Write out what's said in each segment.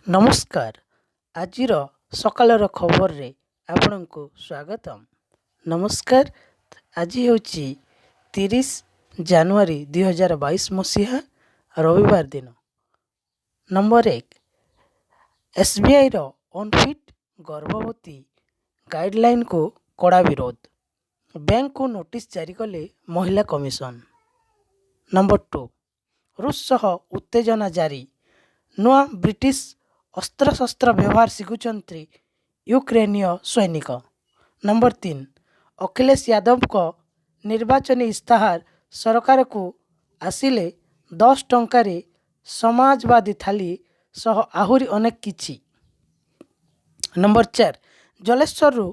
ନମସ୍କାର, ଆଜିର ସକାଳର ଖବରରେ ଆପଣଙ୍କୁ ସ୍ୱାଗତମ। ନମସ୍କାର, ଆଜି ହେଉଛି 30 ଜାନୁଆରୀ 2022 ମସିହା, ରବିବାର ଦିନ। ନମ୍ବର 1, ଏସ୍ବିଆଇର ଅନଫିଟ୍ ଗର୍ଭବତୀ ଗାଇଡ଼ଲାଇନକୁ କଡ଼ା ବିରୋଧ, ବ୍ୟାଙ୍କକୁ ନୋଟିସ୍ ଜାରି କଲେ ମହିଳା କମିଶନ। ନମ୍ବର 2, ରୁଷ ସହ ଉତ୍ତେଜନା ଜାରି, ନୂଆ ବ୍ରିଟିଶ ଅସ୍ତ୍ରଶସ୍ତ୍ର ବ୍ୟବହାର ଶିଖୁଛନ୍ତି ୟୁକ୍ରେନୀୟ ସୈନିକ। ନମ୍ବର 3, ଅଖିଳେଶ ଯାଦବଙ୍କ ନିର୍ବାଚନୀ ଇସ୍ତାହାର, ସରକାରକୁ ଆସିଲେ 10 ଟଙ୍କାରେ ସମାଜବାଦୀ ଥାଳି ସହ ଆହୁରି ଅନେକ କିଛି। ନମ୍ବର 4, ଜଲେଶ୍ୱରରୁ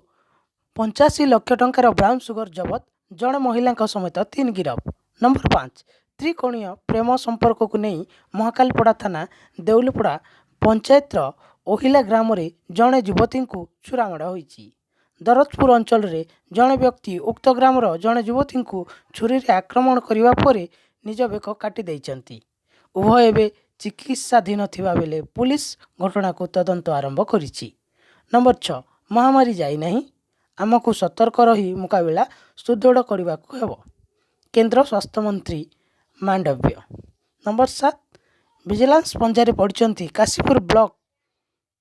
85 ଲକ୍ଷ ଟଙ୍କାର ବ୍ରାଉନ୍ ସୁଗର ଜବତ, ଜଣେ ମହିଳାଙ୍କ ସମେତ ତିନି ଗିରଫ। ନମ୍ବର 5, ତ୍ରିକୋଣୀୟ ପ୍ରେମ ସମ୍ପର୍କକୁ ନେଇ ମହାକାଳପଡ଼ା ଥାନା ଦେଉଳିପଡ଼ା ପଞ୍ଚାୟତର ଓହିଲା ଗ୍ରାମରେ ଜଣେ ଯୁବତୀଙ୍କୁ ଛୁରାମାଡ଼ ହୋଇଛି। ଦରଜପୁର ଅଞ୍ଚଳରେ ଜଣେ ବ୍ୟକ୍ତି ଉକ୍ତ ଗ୍ରାମର ଜଣେ ଯୁବତୀଙ୍କୁ ଛୁରୀରେ ଆକ୍ରମଣ କରିବା ପରେ ନିଜ ବେକ କାଟି ଦେଇଛନ୍ତି। ଉଭୟ ଏବେ ଚିକିତ୍ସାଧୀନ ଥିବା ବେଳେ ପୁଲିସ ଘଟଣାକୁ ତଦନ୍ତ ଆରମ୍ଭ କରିଛି। ନମ୍ବର 6, ମହାମାରୀ ଯାଇନାହିଁ, ଆମକୁ ସତର୍କ ରହି ମୁକାବିଲା ସୁଦୃଢ଼ କରିବାକୁ ହେବ, କେନ୍ଦ୍ର ସ୍ୱାସ୍ଥ୍ୟମନ୍ତ୍ରୀ ମାଣ୍ଡବ୍ୟ। ନମ୍ବର 7, ଭିଜିଲାନ୍ସ ପଞ୍ଝାରେ ପଡ଼ିଛନ୍ତି କାଶୀପୁର ବ୍ଲକ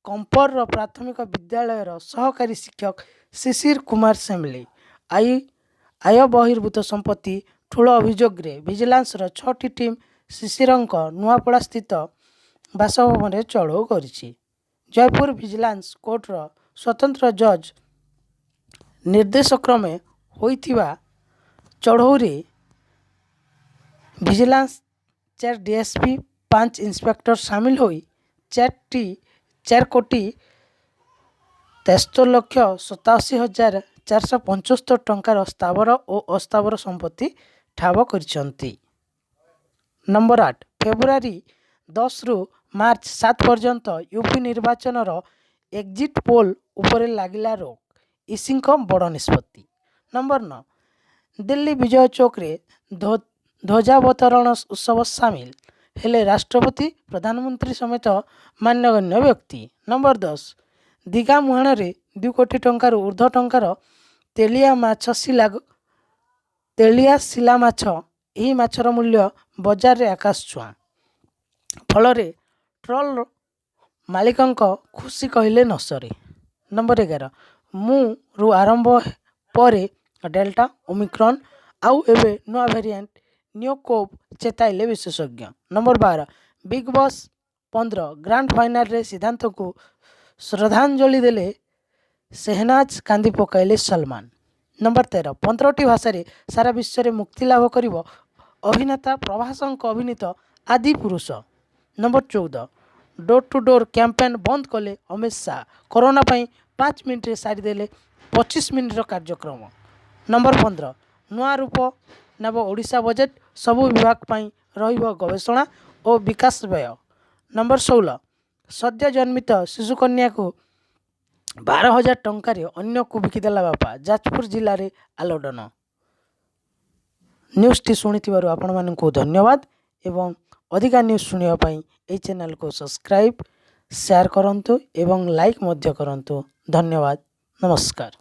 କମ୍ପରର ପ୍ରାଥମିକ ବିଦ୍ୟାଳୟର ସହକାରୀ ଶିକ୍ଷକ ଶିଶିର କୁମାର ସେମିଳି। ଆୟ ବହିର୍ଭୂତ ସମ୍ପତ୍ତି ଠୁଳ ଅଭିଯୋଗରେ ଭିଜିଲାନ୍ସର ଛଅଟି ଟିମ୍ ଶିଶିରଙ୍କ ନୂଆପଡ଼ା ସ୍ଥିତ ବାସଭବନରେ ଚଢ଼ଉ କରିଛି। ଜୟପୁର ଭିଜିଲାନ୍ସ କୋର୍ଟର ସ୍ୱତନ୍ତ୍ର ଜଜ୍ ନିର୍ଦ୍ଦେଶକ୍ରମେ ହୋଇଥିବା ଚଢ଼ଉରେ ଭିଜିଲାନ୍ସ ଚାରି ଡିଏସ୍ପି, ପାଞ୍ଚ ଇନ୍ସପେକ୍ଟର ସାମିଲ ହୋଇ 4,73,87,475 ଟଙ୍କାର ସ୍ଥାବର ଓ ଅସ୍ଥାବର ସମ୍ପତ୍ତି ଠାବ କରିଛନ୍ତି। ନମ୍ବର 8, ଫେବୃଆରୀ 10ରୁ ମାର୍ଚ୍ଚ 7 ପର୍ଯ୍ୟନ୍ତ ୟୁପି ନିର୍ବାଚନର ଏକ୍ଜିଟ୍ ପୋଲ୍ ଉପରେ ଲାଗିଲା ରୋକ୍, ଇସିଙ୍କ ବଡ଼ ନିଷ୍ପତ୍ତି। ନମ୍ବର 9, ଦିଲ୍ଲୀ ବିଜୟ ଚୌକରେ ଧ୍ୱଜାବତରଣ ଉତ୍ସବ, ସାମିଲ ହେଲେ ରାଷ୍ଟ୍ରପତି, ପ୍ରଧାନମନ୍ତ୍ରୀ ସମେତ ମାନ୍ୟଗଣ୍ୟ ବ୍ୟକ୍ତି। ନମ୍ବର 10, ଦୀଘା ମୁହାଣରେ 2 କୋଟି ଟଙ୍କାରୁ ଉର୍ଦ୍ଧ୍ୱ ଟଙ୍କାର ତେଲିଆ ଶିଲା ମାଛ। ଏହି ମାଛର ମୂଲ୍ୟ ବଜାରରେ ଆକାଶ ଛୁଆଁ। ଫଳରେ ଟ୍ରଲର ମାଲିକଙ୍କ ଖୁସି କହିଲେ ନ ସରେ। ନମ୍ବର 11, ମୁରୁ ଆରମ୍ଭ ପରେ ଡେଲ୍ଟା, ଓମିକ୍ରନ୍ ଆଉ ଏବେ ନୂଆ ଭେରିଏଣ୍ଟ ନିଓକୋଭ୍, ଚେତାଇଲେ ବିଶେଷଜ୍ଞ। ନମ୍ବର 12, ବିଗ୍ ବସ୍ 15 ଗ୍ରାଣ୍ଡ ଫାଇନାଲରେ ସିଦ୍ଧାନ୍ତଙ୍କୁ ଶ୍ରଦ୍ଧାଞ୍ଜଳି ଦେଲେ ସେହନାଜ, କାନ୍ଦି ପକାଇଲେ ସଲମାନ। ନମ୍ବର 13, 15ଟି ଭାଷାରେ ସାରା ବିଶ୍ୱରେ ମୁକ୍ତିଲାଭ କରିବ ଅଭିନେତା ପ୍ରଭାସଙ୍କ ଅଭିନୀତ ଆଦି ପୁରୁଷ। Number 14, door to door campaign ବନ୍ଦ କଲେ ଅମିତ ଶାହ, କରୋନା ପାଇଁ 5 ମିନିଟରେ ସାରିଦେଲେ 25 ମିନିଟର କାର୍ଯ୍ୟକ୍ରମ। ନମ୍ବର 15, ନୂଆ ରୂପ ନେବ ଓଡ଼ିଶା ବଜେଟ୍, ସବୁ ବିଭାଗ ପାଇଁ ରହିବ ଗବେଷଣା ଓ ବିକାଶ ବ୍ୟୟ। ନମ୍ବର 16, ସଦ୍ୟ ଜନ୍ମିତ ଶିଶୁକନ୍ୟାକୁ 12,000 ଟଙ୍କାରେ ଅନ୍ୟକୁ ବିକିଦେଲା ବାପା, ଯାଜପୁର ଜିଲ୍ଲାରେ ଆଲୋଡ଼ନ। ନ୍ୟୁଜ୍ଟି ଶୁଣିଥିବାରୁ ଆପଣମାନଙ୍କୁ ଧନ୍ୟବାଦ ଏବଂ ଅଧିକା ନ୍ୟୁଜ୍ ଶୁଣିବା ପାଇଁ ଏହି ଚ୍ୟାନେଲକୁ ସବସ୍କ୍ରାଇବ୍, ସେୟାର କରନ୍ତୁ ଏବଂ ଲାଇକ୍ ମଧ୍ୟ କରନ୍ତୁ। ଧନ୍ୟବାଦ, ନମସ୍କାର।